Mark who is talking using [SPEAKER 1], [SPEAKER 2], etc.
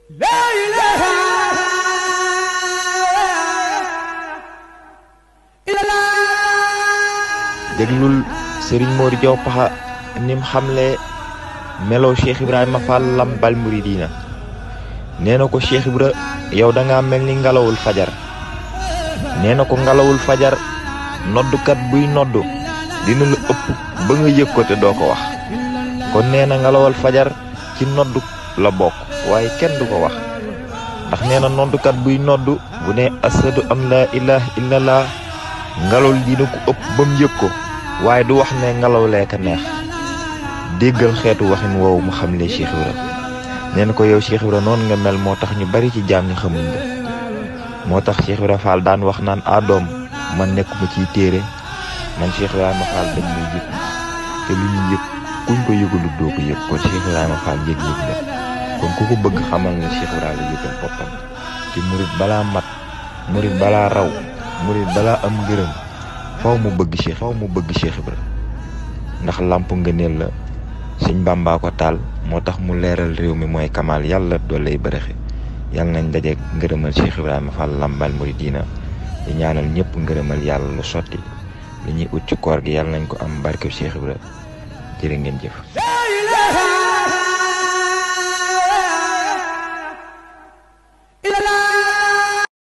[SPEAKER 1] La ilaha illallah.
[SPEAKER 2] déglul Serigne Mor Diaw Pakha nim xamle melo Cheikh Ibrahima Fall Lamp Baal Mouridina nee na ko Cheikh Ibra yow da nga mel ni ngalawul fajar nee na ko ngalawul fajar noddukat buy noddu dina la ëpp ba nga yëg ko te doo ko wax kon nee na ngalawal fajar ci noddu la bokk waaye kenn du ko wax ndax nee na noddukat buy noddu bu ne asadu an la ilaha illallah ngalaw li dina ko ëpp ba mu yëg ko waaye du wax ne ngalaw lee ka neex déggal xeetu waxin woowu mu xam le Cheikh Ibra nee na ko yow Cheikh Ibra noonu nga mel moo tax ñu bari ci jaam ñi xamuñ la moo tax Cheikh Ibra Fall daan wax naan adoom man nekkuma ciy téere man Cheikh Ibrahima Fall dañ may yëg te lu ñu yëg kuñ ko yëgalu doo ko yëg kon Cheikh Ibrahima Fall yëg-yëg la kon ku ko bëgg xamal ne Cheikh Ibrahima la yëgal boppam te murit balaa mat murit balaa raw murit balaa am ngërëm faw mu bëgg Cheikh Ibra ndax làmp ngëneel la sëñ Bàmbaa ko taal moo tax mu leeral réew mi mooy Kamal yàlla dooley bërëxe yàlla nañ dajeek ngërëmal Cheikh Ibrahima Fall Lamp Baal Mouridina di ñaanal ñëpp ngërëmal yàlla lu sotti li ñuy ut ci koor gi yàlla nañ ko am barke Cheikh Ibra jërë ngeen jëf.